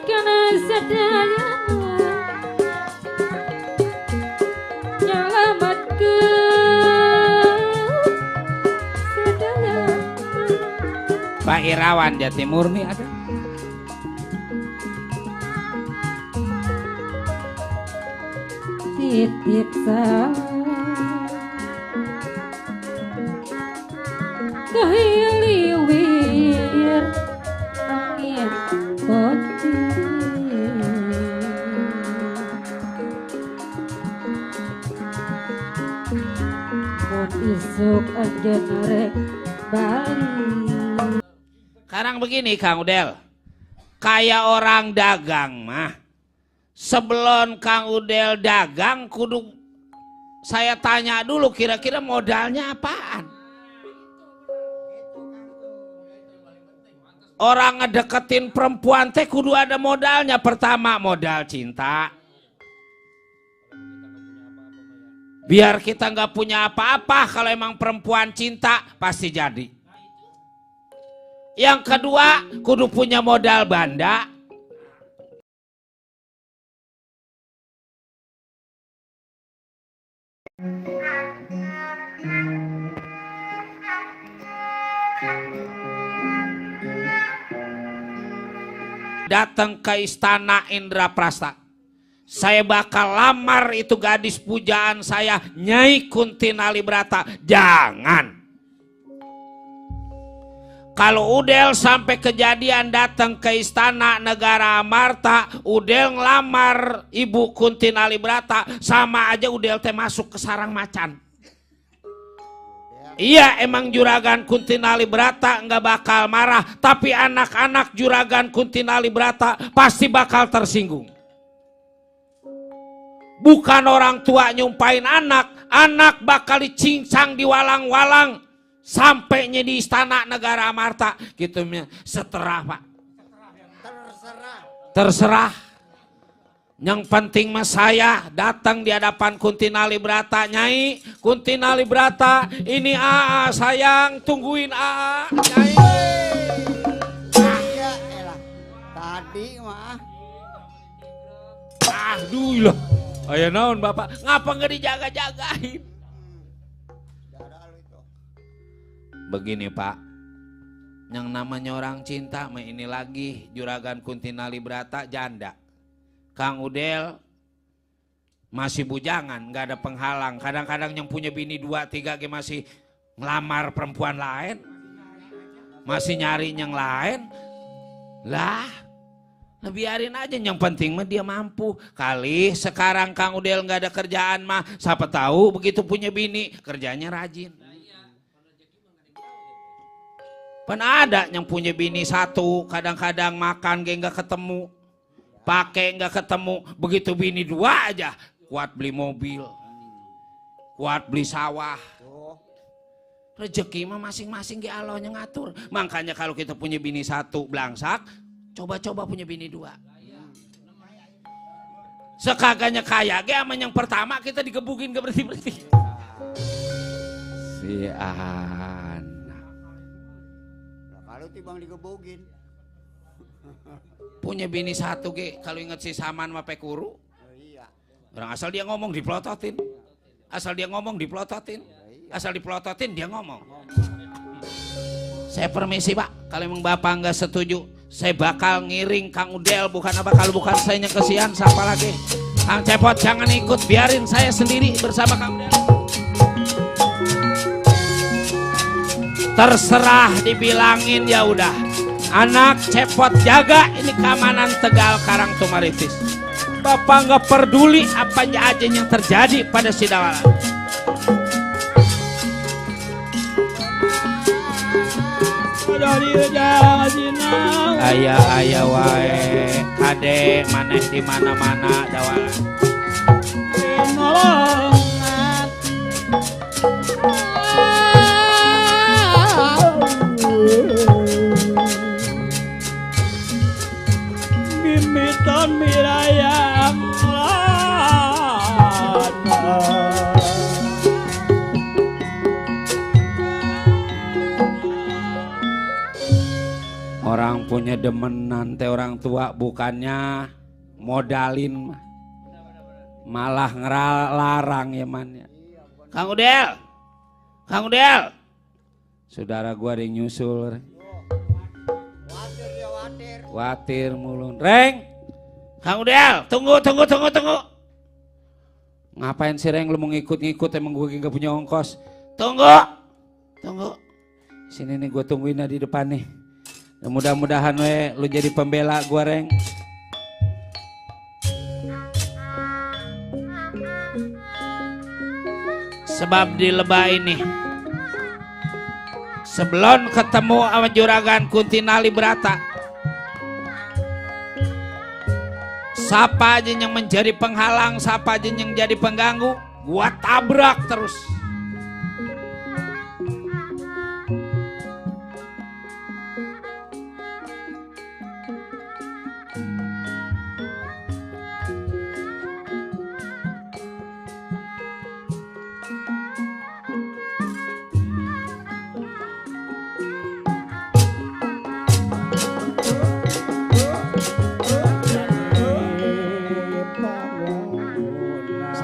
kena sedaya nyelamatkan sedaya. Pak Irawan Jati Murni ada. Titip salam kahiliwir angin putih mun isuk anjeun rek bali. Sekarang begini Kang Udel, kayak orang dagang mah, sebelum Kang Udel dagang kudu saya tanya dulu kira-kira modalnya apaan. Orang ngedeketin perempuan teh kudu ada modalnya. Pertama modal cinta. Biar kita nggak punya apa-apa, kalau emang perempuan cinta pasti jadi. Yang kedua kudu punya modal banda. Datang ke istana Indraprasta. Saya bakal lamar itu gadis pujaan saya, Nyai Kuntinalibrata. Jangan. Kalau Udel sampai kejadian datang ke istana negara Amarta, Udel ngelamar Ibu Kuntinalibrata, sama aja Udel teh masuk ke sarang macan. Iya, emang juragan Kuntinalibrata nggak bakal marah, tapi anak-anak juragan Kuntinalibrata pasti bakal tersinggung. Bukan orang tua nyumpain anak, anak bakal dicincang di walang-walang sampainya di istana negara Amarta. Gitu seterah Pak. Terserah. Yang penting mas saya datang di hadapan Kuntinalibrata. Nyai Kuntinalibrata, ini AA sayang, tungguin AA. Nyai. Ya elah, tadi mah. Aduh loh. Ayo naon Bapak, ngapa nggak dijaga-jagain? Begini Pak, yang namanya orang cinta, ini lagi juragan Kuntinalibrata janda. Kang Udel masih bujangan, nggak ada penghalang. Kadang-kadang yang punya bini 2, 3 masih ngelamar perempuan lain, masih nyari yang lain. Lah, biarin aja, yang penting mah dia mampu. Kali sekarang Kang Udel nggak ada kerjaan mah, siapa tahu begitu punya bini kerjanya rajin. Pernah ada yang punya bini 1, kadang-kadang makan gak nggak ketemu, pakai nggak ketemu, begitu bini 2 aja kuat beli mobil, kuat beli sawah. Rezeki mah masing-masing ge Allah yang ngatur. Makanya kalau kita punya bini 1 belangsak, coba-coba punya bini 2. Sekaganya kaya ge sama yang pertama kita digebukin gak berhenti-berhenti. Sian. Kalau tibang digebogin. Punya bini 1 ge, kalau inget si Saman mah pekuru. Orang asal dia ngomong dipelototin. Asal dia ngomong dipelototin. Asal dipelototin dia ngomong. Saya permisi Pak, kalau emang Bapak nggak setuju, saya bakal ngiring Kang Udel. Bukan apa, kalau bukan saya yang kesian, siapa lagi? Kang Cepot jangan ikut, biarin saya sendiri bersama Kang Udel. Terserah dibilangin ya udah. Anak Cepot jaga ini keamanan Tegal Karang Tumaritis. Bapak nggak peduli apa aja yang terjadi pada Sidawala. Ayah wae kade maneh di mana-mana dawala. Mimitan mirayang Orang taunya demenan teh orang tua bukannya modalin malah ngelarang ya man ya. Kang Udel, saudara gua ada yang nyusul. Watir mulun. Reng, Kang Udel, tunggu. Ngapain sih Reng lu mau ngikut emang gue gak punya ongkos. Tunggu. Sini nih gue tungguin di depan nih. Mudah-mudahan lu jadi pembela gue Reng. Sebab di Lebah ini sebelum ketemu sama Juragan Kuntinali Brata, siapa aja yang menjadi penghalang, siapa aja yang jadi pengganggu, gua tabrak terus.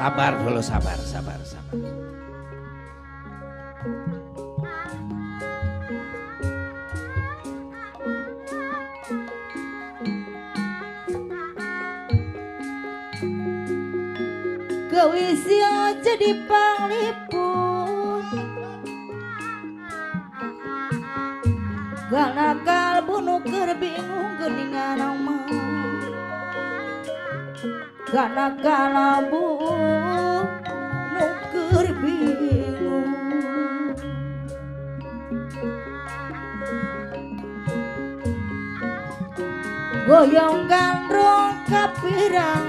Sabar dulu, sabar. Kewisi jadi panglipun gak nakal bunuh bingung geningan nama gak nakal bunuh bingung goyong gandrung kapirang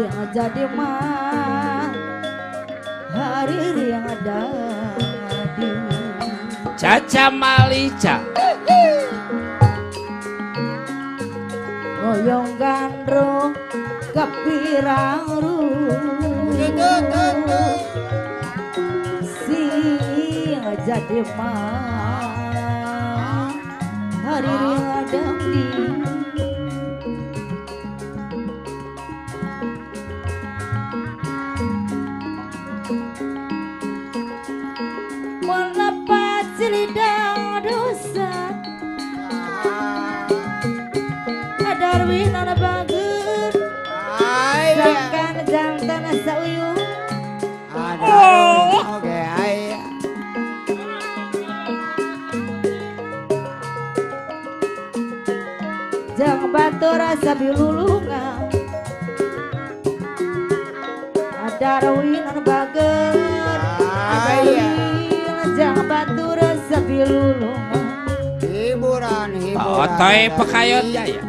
yang jadi mah hari yang ada di Caca Malica goyong gandrung kapirang si yang jadi mah hari yang ada di lidang dosa Darwin ana bager Sangkan jantan sauyu Oke ay Jang batur rasa bilulungan Darwin ana bager Jang batur rasa bilulungan hiburan Otoy Pekayot Jaya.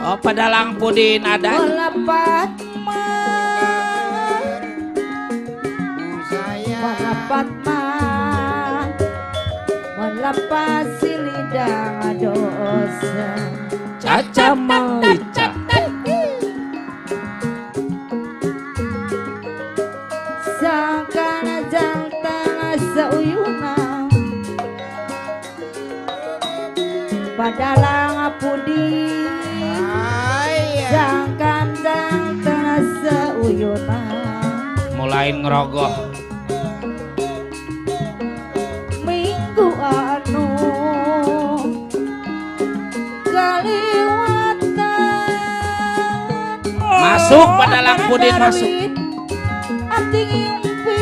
Oh Padalang Pudin ada. Melepat melepas si lidang dosa Caca Malica Sangkan jantan seuyuna Padalang Pudin Sangkan jantan seuyuna mulai ngerogoh minggu anu kaliwatan masuk Padalang Pudin masuk abdi ngimpi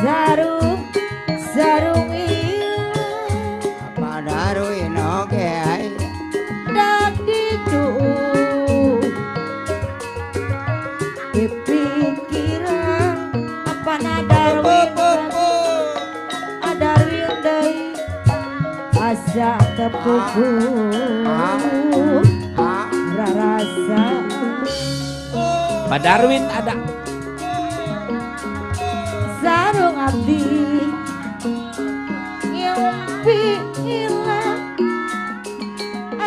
sarung apa Darwin oke ay dak ditu dipikiran apa Darwin deui asa tepuku rasa Pak Darwin ada sarung abdi ngimpi ilang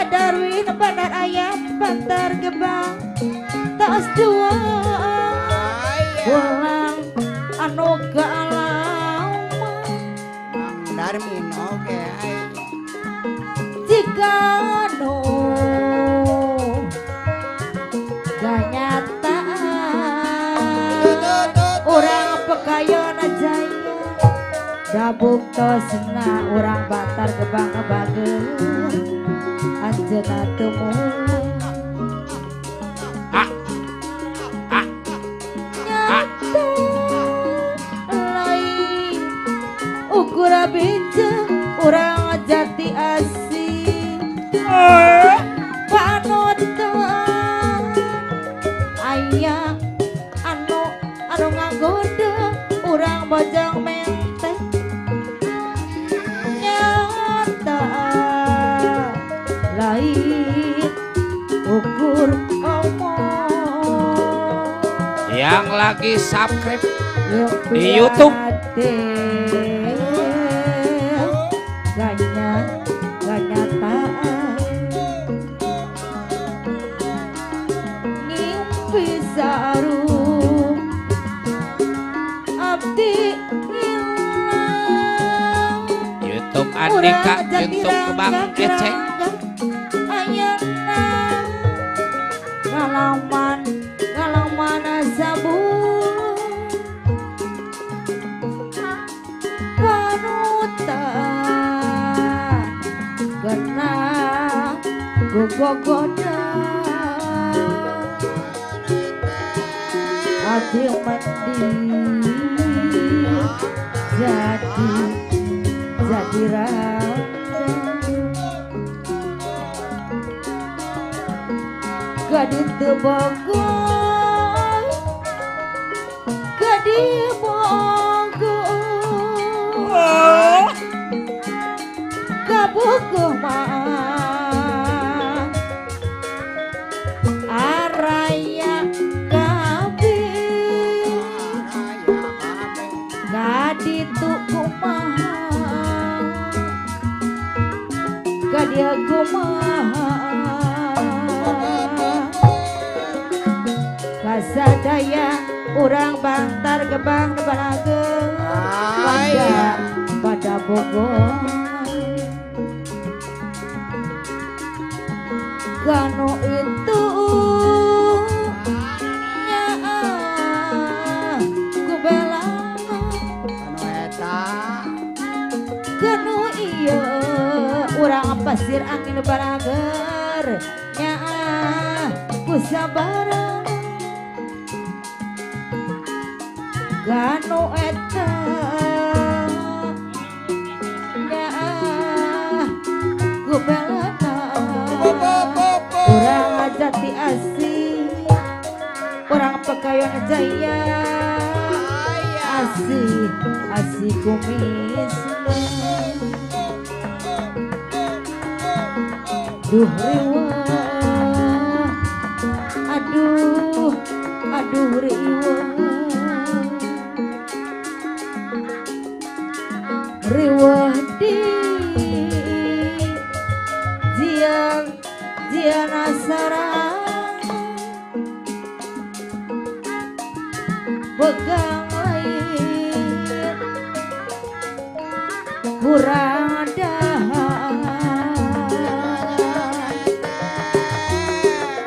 Darwin bandar ayam bantar gebang tas dua pulang anu ganyata orang pekayon jaya dabuk tosna orang batar gebang kebageun anjeunna teu mulai lain ukur bijeng urang jati asih panutan aya anu ngagoda urang bojong menteng nyata lain ukur omong yang lagi subscribe di YouTube ganyataan ngimpi sarum abdi hilang YouTube Andika YouTube Kebang Eceng ayana ngalaman sabu panutan kena gogogoda hati mandi jadi randa gadit tebogor gadit bogor kabukuh mah araya kabeh gaditu kumaha gadia kumaha kasadaya urang bantar gebang balageun pada Bogor kanu itu nyaa ku belang kanu iya urang pasir angin balager nyaa ku sabaran kanu eta nyaa ku belang orang jati asih orang pekayon jaya asih kumis duh riwah aduh riwah di Jiana sarang begang lain kurang dahan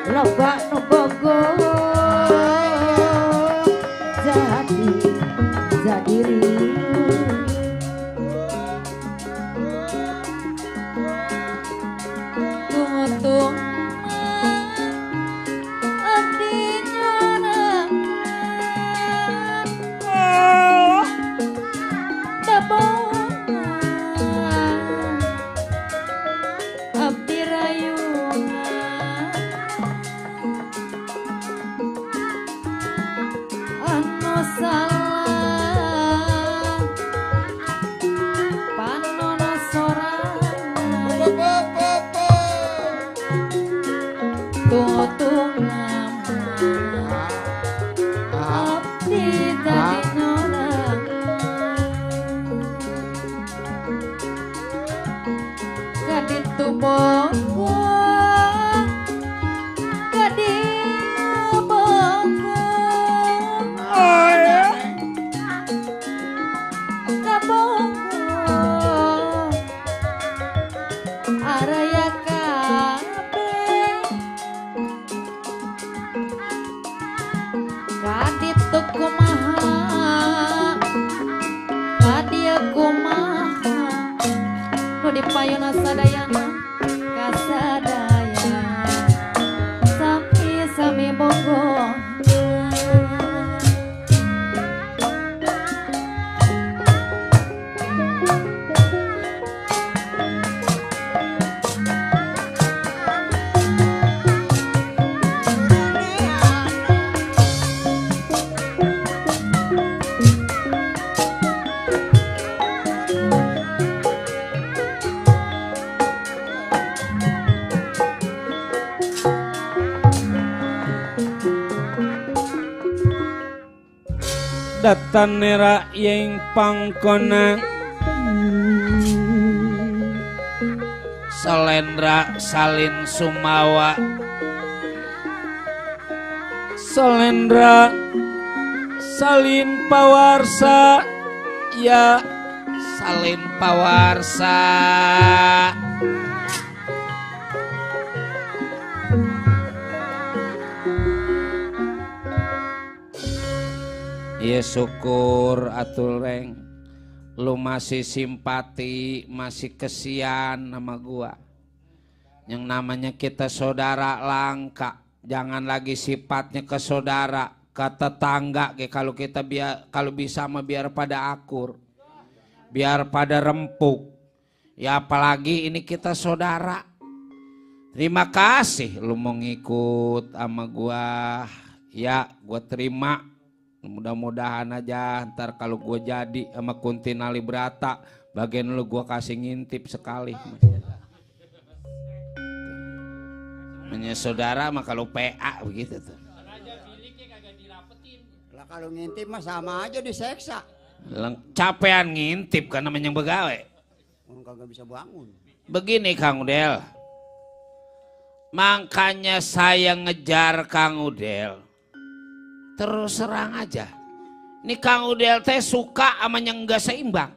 loba nu bogor jadi riuh tuntung araya datanera yang pangkona Salendra salin sumawa Salendra salin pawarsa ya salin pawarsa ya syukur atul reng lu masih simpati masih kesian sama gua yang namanya kita saudara langka jangan lagi sifatnya ke saudara ke tetangga kalau kita kalau bisa mah biar pada akur biar pada rempuk ya apalagi ini kita saudara. Terima kasih lu mau ngikut sama gua ya gua terima mudah-mudahan aja ntar kalau gua jadi sama Kunti Nalibrata bagian lu gua kasih ngintip sekali. Namanya saudara mah kalau PA begitu tuh. Lah kalau ngintip mah sama aja diseksa. Capean ngintip kan namanya begawe. Orang kagak bisa bangun. Begini Kang Udel. Makanya saya ngejar Kang Udel. Terus serang aja. Ini Kang Udel teh suka sama yang enggak seimbang.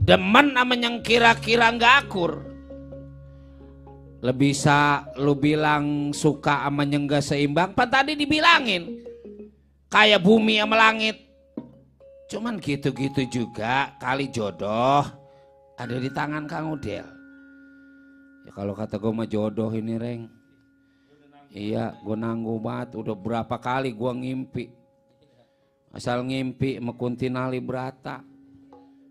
Demen sama yang kira-kira enggak akur. Lebih bisa lu bilang suka sama yang enggak seimbang, pan tadi dibilangin. Kayak bumi sama langit. Cuman gitu-gitu juga kali jodoh ada di tangan Kang Udel. Ya kalau kata gue mah jodoh ini reng. Iya gue nanggung banget udah berapa kali gue ngimpi. Asal ngimpi sama Kunti Nalibrata.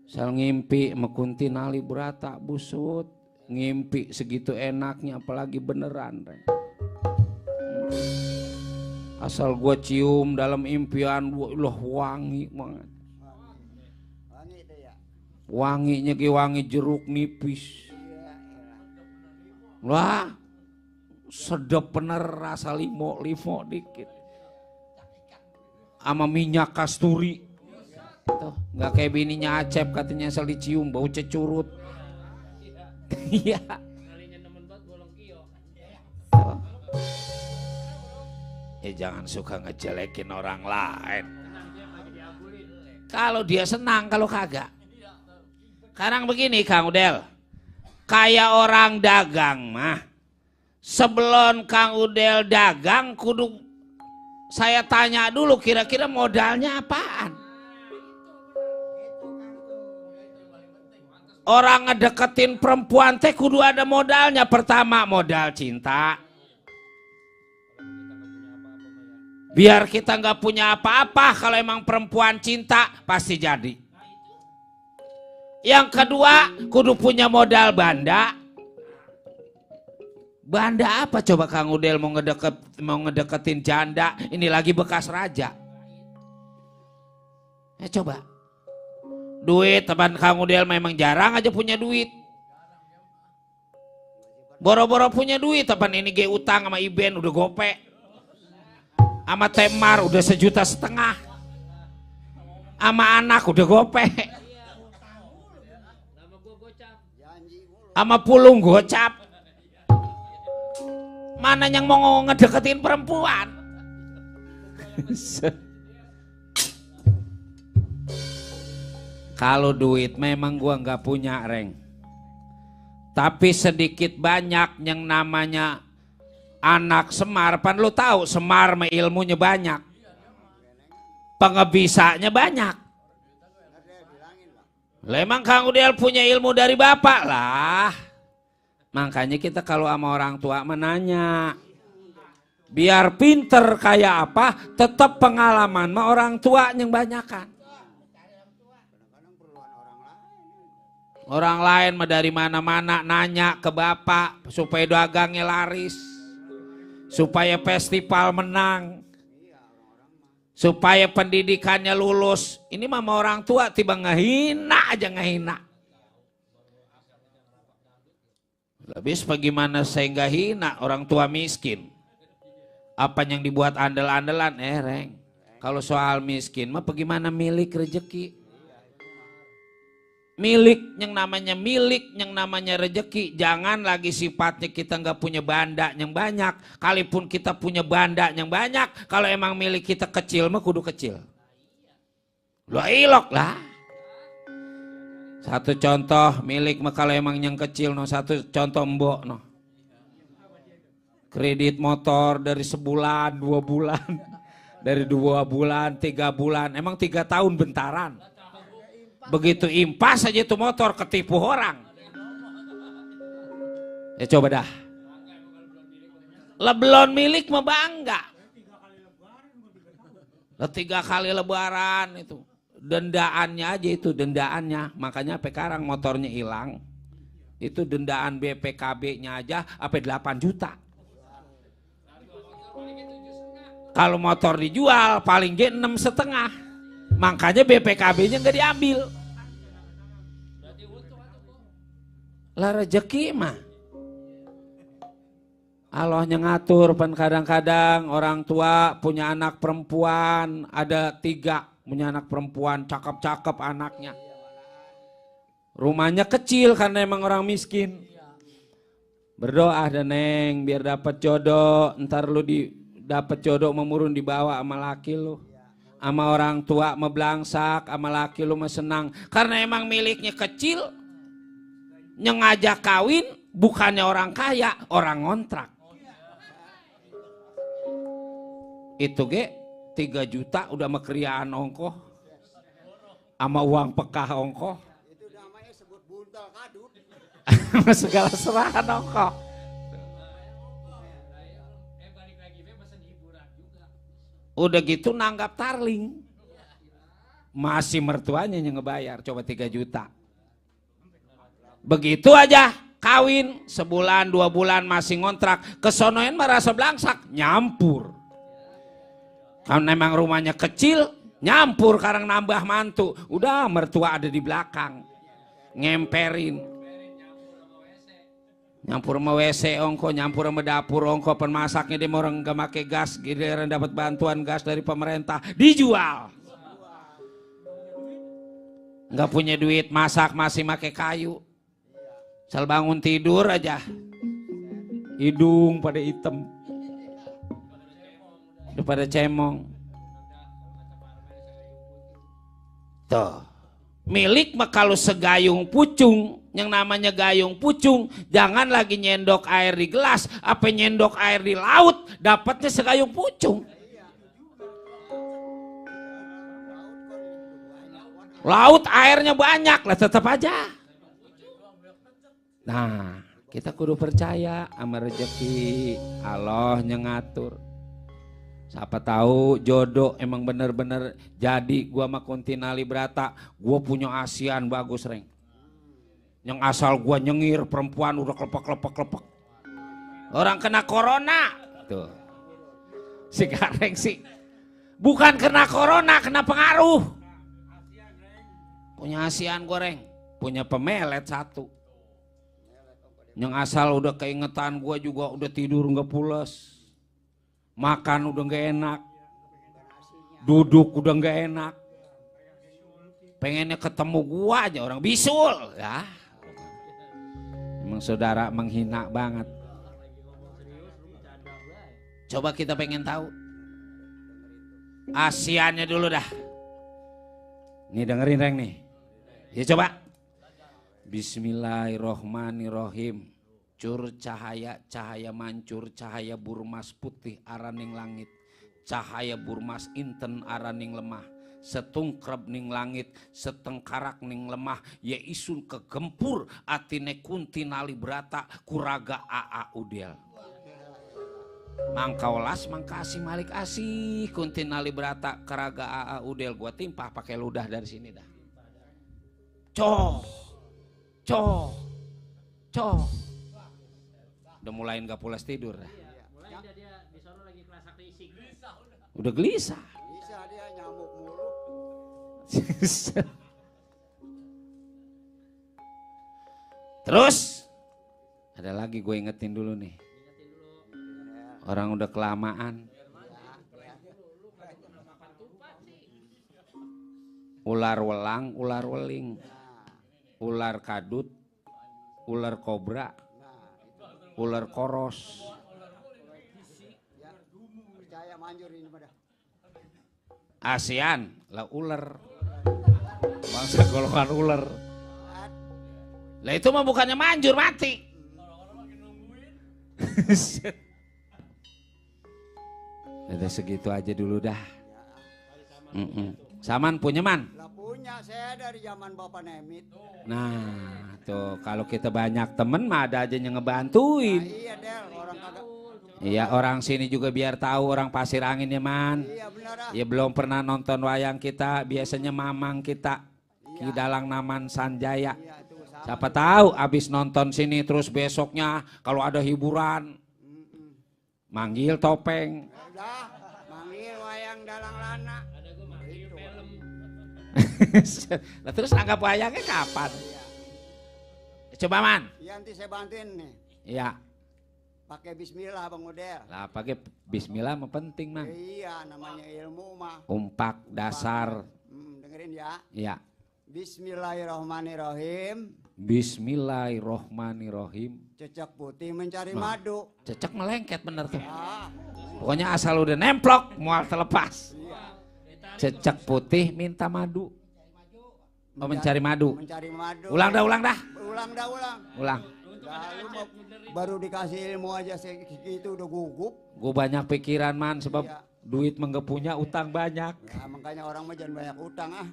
Asal ngimpi sama Kunti Nalibrata busut. Ngimpi segitu enaknya apalagi beneran reng. Asal gue cium dalam impian loh wangi banget. Wanginya kayak wangi jeruk nipis. Wah sedep bener rasa limo dikit. Sama minyak kasturi. Tuh, gak kayak bininya Acep katanya asal dicium bau cecurut. Iya. Ya jangan suka ngejelekin orang lain. Kalau dia senang, kalau kagak. Sekarang begini Kang Udel. Kayak orang dagang mah. Sebelum Kang Udel dagang kudu saya tanya dulu kira-kira modalnya apaan. Orang ngedeketin perempuan teh kudu ada modalnya. Pertama modal cinta. Biar kita nggak punya apa-apa kalau emang perempuan cinta pasti jadi. Yang kedua kudu punya modal banda. Banda apa coba Kang Udel mau ngedeketin janda. Ini lagi bekas raja. Coba. Duit teman Kang Udel memang jarang aja punya duit. Boro-boro punya duit teman ini ge utang sama Iben udah gope. Sama Temar udah 1,5 juta. Sama anak udah gope. Sama Pulung gocap. Mana yang mau ngedeketin perempuan? Kalau duit memang gua nggak punya reng. Tapi sedikit banyak yang namanya anak Semar. Pan lu tahu Semar mah ilmunya banyak. Pengebisanya banyak. Lah emang Kang Udel punya ilmu dari bapak lah. Makanya kita kalau sama orang tua menanya. Biar pinter kayak apa, tetap pengalaman mah orang tua yang banyakan. Orang lain mah dari mana-mana nanya ke bapak supaya dagangnya laris. Supaya festival menang. Supaya pendidikannya lulus. Ini mah orang tua tiba ngehina aja ngehina. Habis bagaimana saya nggak hina orang tua miskin. Apa yang dibuat andel-andelan reng. Kalau soal miskin mah bagaimana milik rezeki? Milik, yang namanya rezeki. Jangan lagi sifatnya kita nggak punya banda yang banyak. Kalaupun kita punya banda yang banyak, kalau emang milik kita kecil mah kudu kecil. Lo ilok lah. Satu contoh milik mah kalau emang yang kecil, no. Satu contoh mbok, no. Kredit motor dari sebulan, 2 bulan, dari 2 bulan, 3 bulan, emang 3 tahun bentaran. Begitu impas aja itu motor ketipu orang. Ya coba dah. Leblon milik mah bangga. 3 kali lebaran itu. Dendaannya aja itu, dendaannya. Makanya sekarang motornya hilang. Itu dendaan BPKB-nya aja sampai 8 juta. Kalau motor dijual paling gak 6,5. Makanya BPKB-nya nggak diambil. Lah rezeki mah Allahnya ngatur. Pan kadang-kadang orang tua punya anak perempuan, ada 3 punya anak perempuan, cakep-cakep anaknya. Rumahnya kecil karena emang orang miskin. Berdoa dan neng biar dapat jodoh, ntar lu dapat jodoh memurun dibawa sama laki lu. Sama orang tua meblangsak, sama laki lu mah senang. Karena emang miliknya kecil, yang ngajak kawin bukannya orang kaya, orang ngontrak. Itu ge 3 juta udah mekeriaan ongkoh. Sama uang pekah ongkoh. Itu namanya sebut buntal kadut. Segala serahan ongkoh. Udah gitu nanggap tarling. Masih mertuanya yang ngebayar, coba 3 juta. Begitu aja kawin, sebulan 2 bulan masih ngontrak. Kesonoin merasa belangsak, nyampur. Karena memang rumahnya kecil, nyampur karang nambah mantu. Udah mertua ada di belakang, ngemperin. Nyampur sama WC ongko, nyampur sama dapur ongko, pemasaknya dia orang gak make gas, giliran dapat bantuan gas dari pemerintah, dijual. Nggak punya duit masak masih make kayu. Sel bangun tidur aja, hidung pada hitam, udah pada cemong. Tuh, milik mah kalau segayung pucung, yang namanya gayung pucung, jangan lagi nyendok air di gelas, apa nyendok air di laut, dapatnya segayung pucung. Laut airnya banyak lah, tetap aja. Nah, kita kudu percaya sama rezeki, Allah yang ngatur. Siapa tahu jodoh emang bener-bener jadi. Gua sama Kuntinali Brata, gua punya ASEAN bagus reng. Yang asal gua nyengir perempuan udah klepek. Orang kena corona tuh. Si Gareng sih bukan kena corona, kena pengaruh. Punya ASEAN goreng, punya pemelet 1. Yang asal udah keingetan gue juga udah tidur nggak pulas, makan udah nggak enak, duduk udah nggak enak, pengennya ketemu gue aja orang bisul ya. Emang saudara menghina banget. Coba kita pengen tahu ASEAN-nya dulu dah. Nih dengerin reng nih. Ya coba. Bismillahirrohmanirrohim. Cur cahaya, cahaya mancur, cahaya burmas putih araning langit, cahaya burmas inten araning lemah, setungkrep ning langit, setengkarak ning lemah, ya isun kegempur atine Kuntinali Brata kuraga aa udel. Mangkaulas mangkasih malik asih Kuntinali Brata kuraga aa udel. Gua timpah pakai ludah dari sini dah. Coh. Udah mulai nggak pulas tidur. Mulai dia di sono lagi kelas akrisik. Udah gelisah. Bisa dia nyamuk mulu. Terus ada lagi gue ingetin dulu nih. Orang udah kelamaan. ular welang, ular weling, ular kadut, ular kobra, ular koros. Ya, percaya manjur ini pada. ASEAN lah ular. Bangsa golongan ular. Lah itu mah bukannya manjur mati. Udah segitu aja dulu dah. Saman punya man? Lah punya saya dari zaman Bapak Nemit. Nah tuh kalau kita banyak temen mah ada aja yang ngebantuin. Iya Del, orang kagak. Iya orang sini juga biar tahu orang Pasir Angin ya man. Iya benar ah. Ya belum pernah nonton wayang kita, biasanya mamang kita Ki Dalang Naman Sanjaya. Iya itu sama. Siapa tahu abis nonton sini terus besoknya kalau ada hiburan manggil topeng. Udah, manggil wayang dalang lana. Nah, terus anggap wayangnya kapan? Coba man. Iya nanti saya bantuin nih. Iya. Pakai bismillah Bang Udel. Lah pakai bismillah mah penting man. Iya namanya ilmu mah. Umpak dasar. Dengerin ya. Iya. Bismillahirrahmanirrahim. Bismillahirrohmanirrohim. Cecak putih mencari madu. Cecek melengket bener tuh. Ah, Pokoknya asal udah nemplok mual terlepas. Cecek putih minta madu. Oh mencari madu. mencari madu. Ulang dah, ulang dah. Ulang dah ulang. Ulang. Lalu baru dikasih ilmu aja segitu udah gugup. Gue banyak pikiran man sebab Iya. duit mengge punya utang banyak. Ya, makanya orang mah jangan banyak utang ah.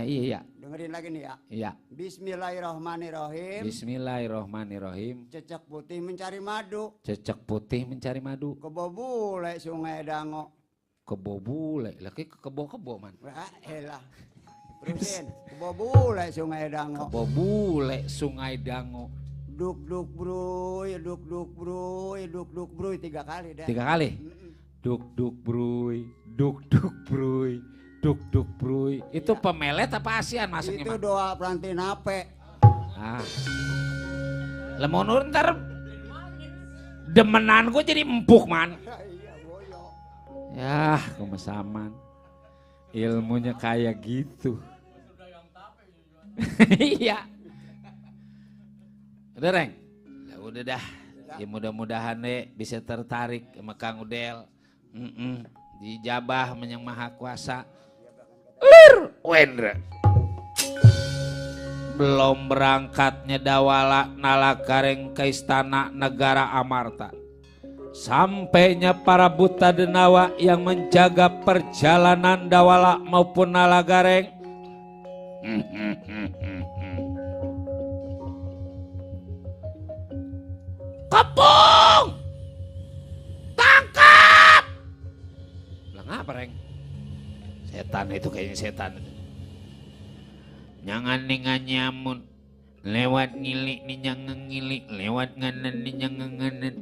Iya. Dengerin lagi nih ya. Iya. Bismillahirrahmanirrahim. Bismillahirrohmanirrohim. Cecak putih mencari madu. Cecek putih mencari madu. Kebo bule sungai dango. Kebo bule. Lagi ke kebo-kebo man. Wah elah. Terusin. Kebo bule sungai dango. Kebo bule sungai dango. Duk duk bruy, duk duk bruy, duk duk bruy 3 kali dah. 3 kali. Duk duk bruy, duk duk bruy, duk duk bruy. Itu pemelet apa ASEAN masuknya Itu man? doa pelantin ape. Ah. Lemonur ntar demenan gue jadi empuk man. Iya boyo. Yah kemesaman. Ilmunya kayak gitu. Iya. Udah Reng? Ya udah dah. Ya mudah-mudahan deh bisa tertarik sama Kang Udel. Dijabah menyang Maha Kuasa. Lir Wendra. Belum berangkatnya Dawala Nalagareng ke istana negara Amarta. Sampainya para buta denawa yang menjaga perjalanan Dawala maupun Nalagareng. Kepung! Tangkap! Bilang apa Reng? Setan itu kayaknya setan. Jangan ningan nyamun. Lewat ngilik ni jangan ngilik. Lewat nganan ni jangan nganan.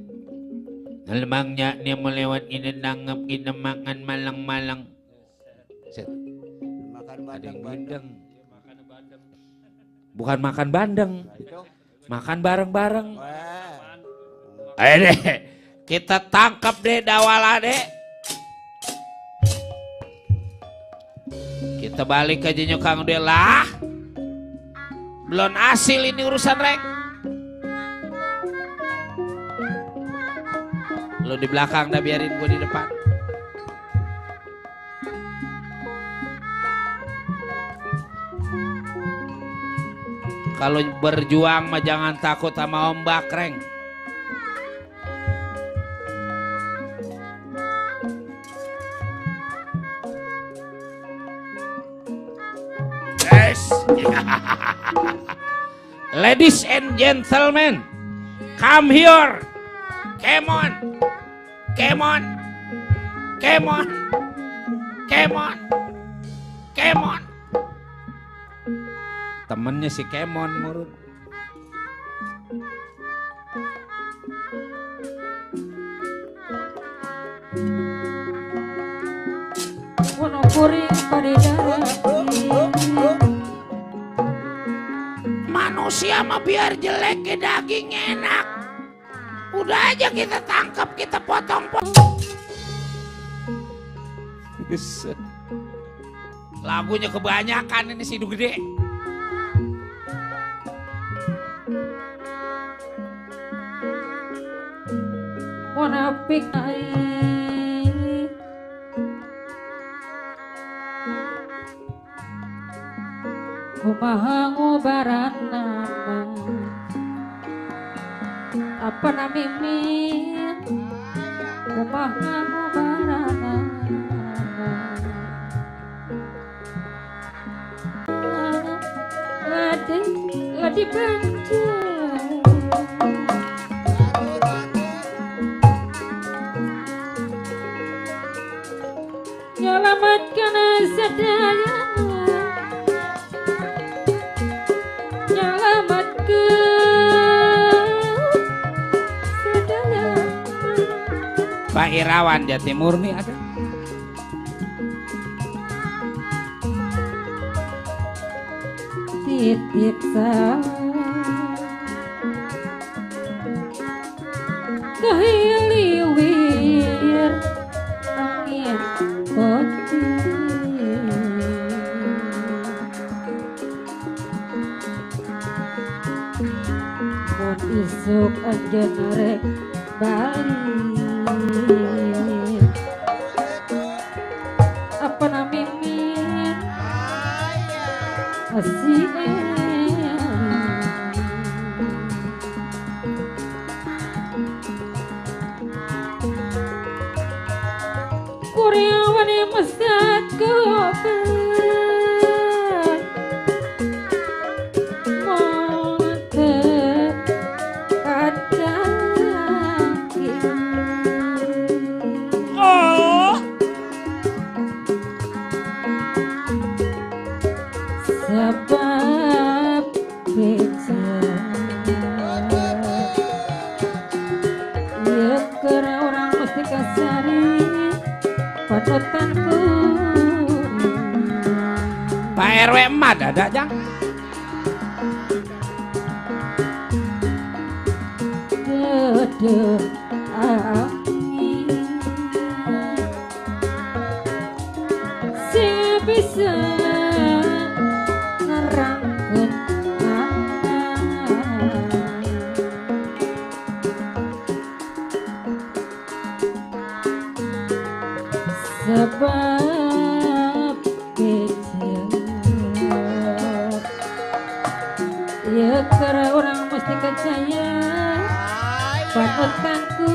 Nalbangnya dia melewat ini danggap kita makan malang-malang. Makan Ada yang bandeng. bandeng. Bukan makan bandeng. Itu. Makan bareng-bareng. Wah. Ayo deh, kita tangkap deh Dawala deh. Kita balik ke Jenyo Kang Udel lah. Belum hasil ini urusan Reng. Lo di belakang dah biarin gue di depan. Kalau berjuang mah jangan takut sama ombak Reng. Yes. Ladies and gentlemen, come here. Come on. Come on. Come on. Come on. Come on. Temennya si Kemon murut. Wono kuring padedara. Manusia mah biar jelek ke daging enak. Udah aja kita tangkap, kita potong-potong. Lagunya kebanyakan ini si Gede. Munafik ai kumaha ngobaranna apa namimin kumaha ngobaranna ladi benci nyelamatkan sadaya nyelamatkan sadaya Pak Irawan Jatimurni ada. titip kahiliwir angin putih mun isuk anjeun rek balik apa namimin asih Kuryawan yang mesat kopen montet kadang Oh, sebab beca ya kera orang mesti kasari panutanku Pak RW emad ada jang. dede angin sing bisa nerangkeun sebab kecil ya kera orang mesti percaya panutanku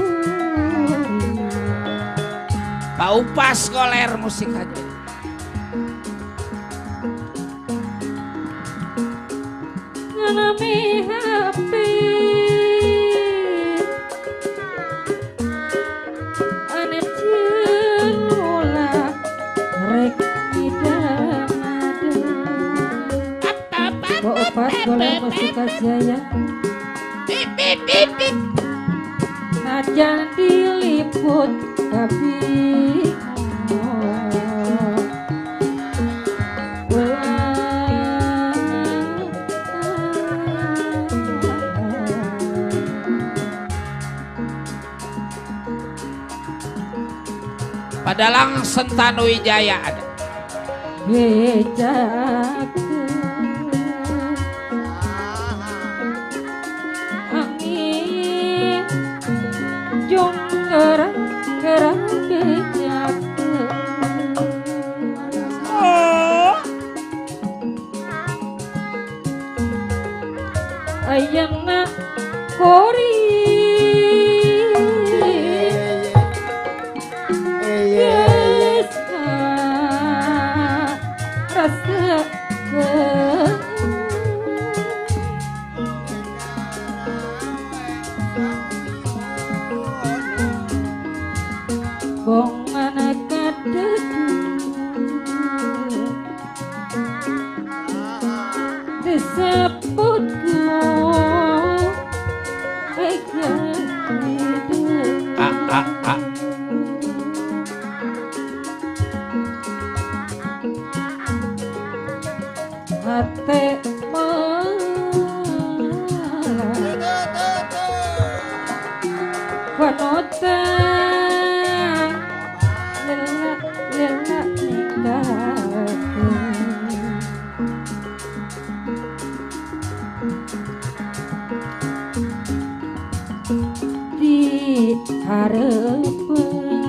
Pak Upas Koler musik aja. nganami HP ane cinula rek idamade Opas Koler musik jaya najan diliput tapi Padalang Sentanu Wijaya ada. angin jong gerang becak ayana kori yes rasa bong anak kadedu disebutku hati malah panutan hareupeuh